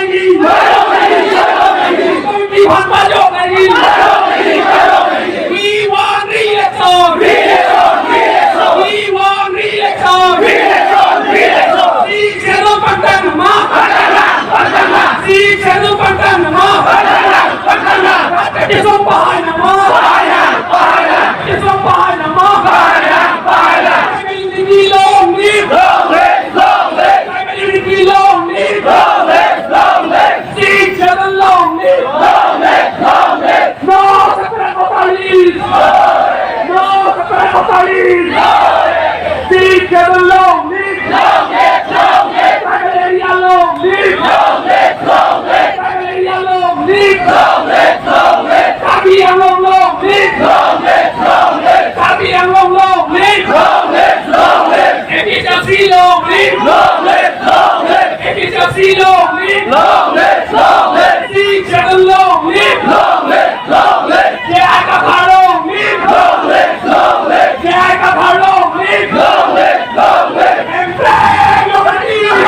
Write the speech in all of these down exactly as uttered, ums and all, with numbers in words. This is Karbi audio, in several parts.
We want re-election. We want re-election. Sixth Schedule pangtang nama. Sixth Schedule pangtang nama. Rat keso pahai nama. Keso pahai nama. Tribal unity long live. Tribal unity long live. Sixth Schedule long live. No separate Bhopali. No separate Bhopali. Sixth Schedule long live. Tribal area long live. Tribal area long live. Karbi Anglong long live. Karbi Anglong long live. A P H L C long live. A P H L C long live. Sixth Schedule long live. J I Kathar long live. J I Kathar long live. Hemprek long live. Hemprek long live.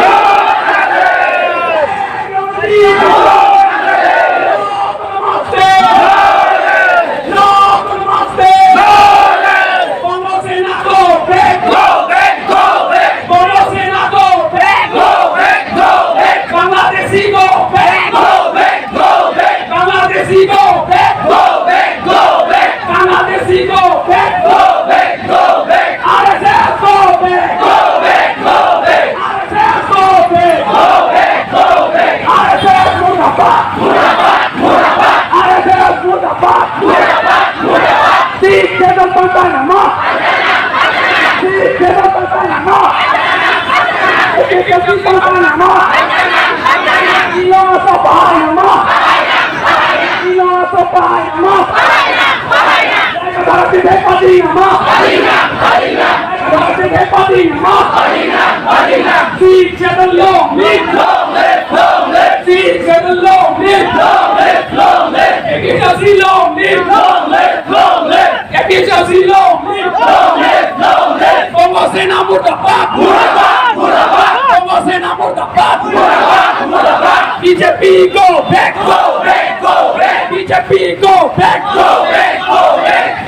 Bongo Sena go back. Go back, go back. Bongo Sena go back. Go back, go back. Bangladeshi go back. Go back, go back. Bangladeshi go back. Go back, go back. Bangladeshi go back. Go back, go back. R S S go back. Go back, go back. R S S go back. Go back, go back. R S S murdabad. Murdabad, murdabad. R S S murdabad. Murdabad, murdabad. Sixth Schedule pangtang nama. Sixth Schedule pangtang nama. Sixth Schedule pangtang nama. Ilong aso pahai nama. Ilong aso pahai nama. Bharatiya Party nama. Bharatiya Party nama. Sixth Schedule long live. Long live, long live. Sixth Schedule long live. Long live, long live. A P H L C long live. Long live, long live. A P H L C long live. Long live, long live. Bongo Sena murdabad. Murdabad, murdabad. Bongo Sena murdabad. Murdabad, murdabad. B J P go back. Go back, go back. B J P go back. Go back, go back.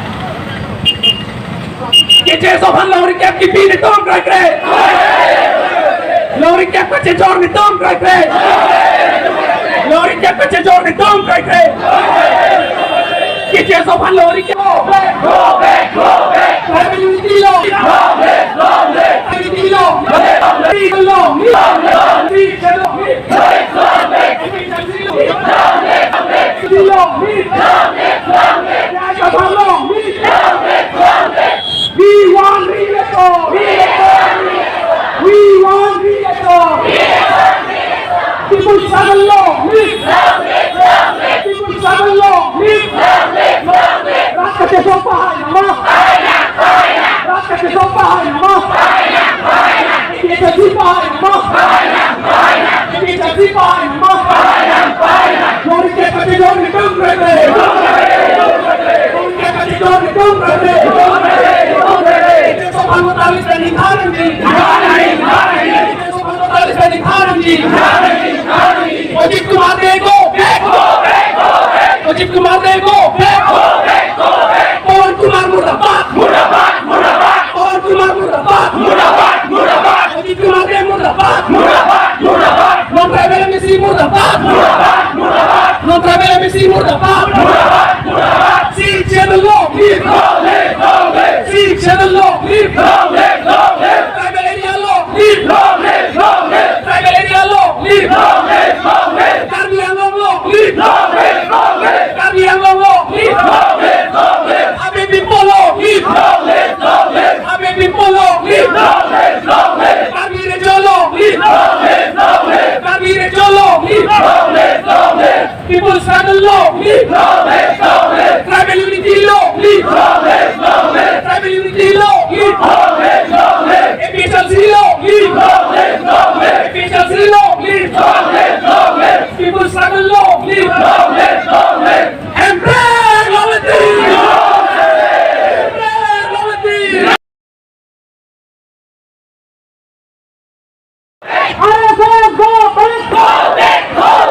Keche aso aphan longri kep kipi netum krai krai. Longri kep kachejor netum krai krai. Longri kep kachejor netum krai krai. Keche aso aphan longri kep. Go back, go back, go back. Tribal unity long. Long live, long live. Tribal unity long. Long live, long live. Long live, long live. Long live, long live. Long live, long live. Long live, long live. We want re-election. We want re-election. People struggle long live. People struggle long live. Rat keso pahai nama. Rat keso pahai nama. Keso pahai nama. Keso pahai nama. Longri kep kachejor netum krai krai. Longri kep kachejor netum krai krai. Keche aso aphan votaris pen ingthan nangji. Keche aso aphan votaris pen ingthan nangji. Ajit Kumar Dey go back. Ajit Kumar Dey go back. Pawan Kumar murdabad. Pawan Kumar murdabad. Ajit Kumar Dey murdabad. Non tribal M A C murdabad. Non tribal M A C murdabad. Sixth Schedule long live. Sixth Schedule long live. Tribal area long live. Tribal area long live. Karbi Anglong long live. Karbi Anglong long live. Abe Bimpo long live. Abe Bimpo long live. Karbi Rejo long live. Karbi Rejo long live. People struggle long live. Tribal unity long live. Tribal unity long live. A P H L C long live. A P H L C long live. People struggle long live. Hemprek long live. Hemprek long live. R S S go back! Go back! Go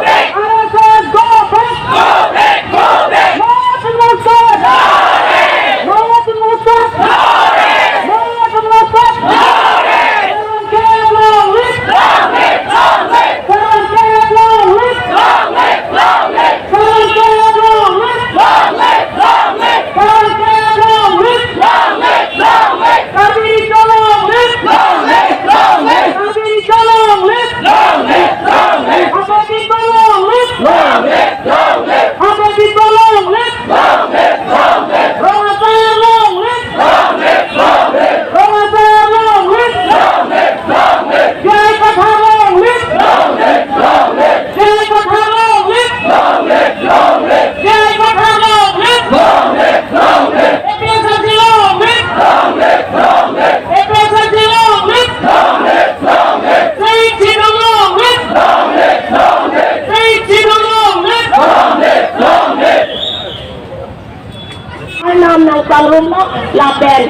Rumlo lapen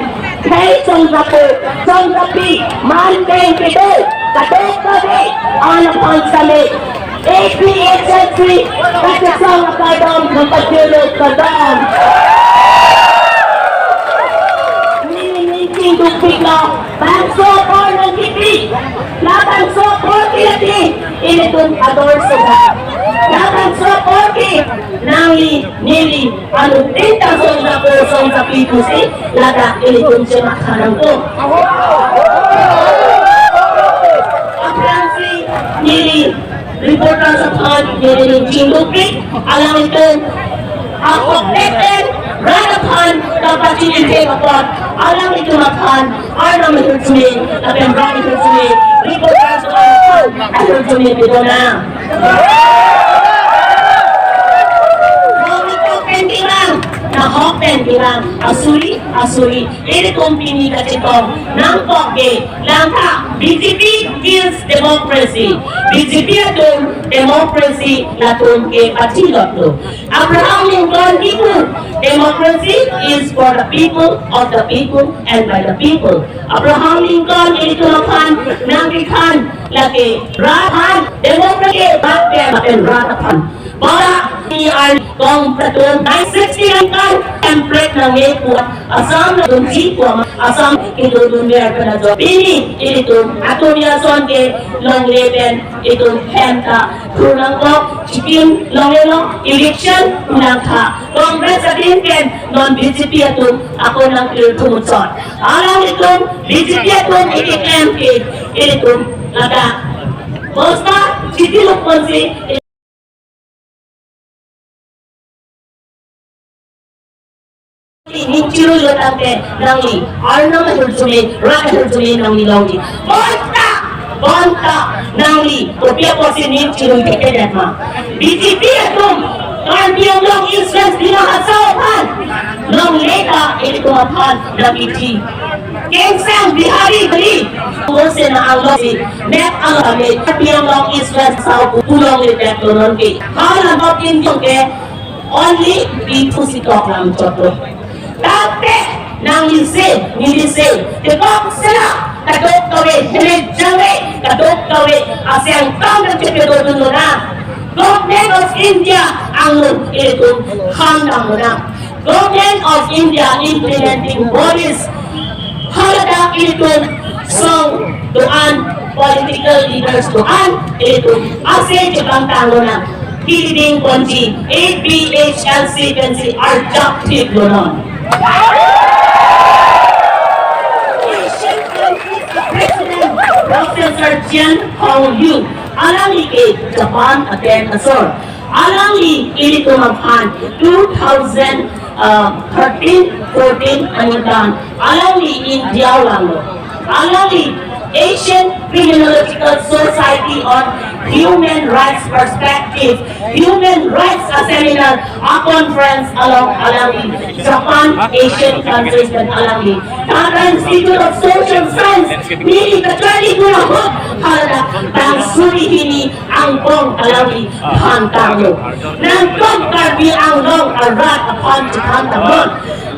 khei chongjapo, chongjapi, man pen kedo, kadokave an aphan same A P H L C kachesong akardom nangpajirlo, kardom. Neli ning chingdukpiklo, bangso apor nangkipi, labangso apor ke lake ilitum ador soda, labangso apor ke nangli neli anuttin ta chongjapo chongjapi pusi ladak ilitum chematha nangkok. Aphrangsi neli reporters aphan neli ning chingdukpik, alanglitum ahokpet pen rat aphan kapachini thek apot alanglitum aphan Arnam ahirjume lapen rat ahirjume, reporters aphan ahirjume pidunang. Nangli kok pen kelang, nahok pen kelang, asuri asuri, ilitum pini kachetong nangkok ke, langtha B J P kills democracy. B J P atum democracy latum ke pathi lotlo. Abraham Lincoln kipu, democracy is for the people, of the people, and by the people. Abraham Lincoln ilitum aphan nangkethan lake rat aphan, democracy rat aphan, rat aphan. Bora ni ar kong petum nine sixty-nine kan template nangkepu Assam atum ji pu ma, Assam kedodun mer pen ajo. Pini ilitum atum ason kelongle pen itum hem ta phur nangkok, chikim longlelo, election nangtha. Congress adin pen non B J P atum ako nangklir thumuchot. Alanglitum B J P atum ilitum ke, ilitum ladak bosta chiti lukponsi ning chirui lo tangte nangli Arnam ahirjume, rat ahirjume nangli longji. Bonta, bonta nangli kopi apotsi ning chirui thekthe det ma? B J P atum Karbi Anglong East West Dima Hasao aphan longle ta ilitum aphan nangkithi. Kengsang Bihari beli, bose na anglo si, net anglo me, Karbi Anglong East West Hasao pu longle det lo nonke. Hala not in ke, only B two si tok lam chotlo. Tangte, nangli se, neli se, te kok sela, kadokave, hele jangre, kadokave, aseng kam dan chepe dodun lonang. Government of India, anglo, ilitum, khan dam lonang. Government of India implementing bodies, haladak ilitum song do-an, political leaders do-an, ilitum ase chepangtang lonang. Kiliding ponji A P H L C pensi arjap thik lonang. Asian Congress President Professor Jian Hong Yu, alangli ke Japan aden asor. Alangli ilitum aphan two thousand thirteen fourteen aningkan alangli India vanglo. Alangli Asian Criminological Society on Human Rights Perspective, Human Rights a seminar, a conference along alangli Japan Asian countries pen alangli Tata Institute of Social Science neli kacharli pu ahut haladak bang suri hini angbong alangli phantanglo. Nangtum Karbi Anglong arat aphan chephan tangnon.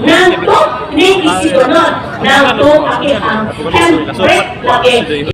Nangtum ning isi donon. Nangtum akehang handbrake lake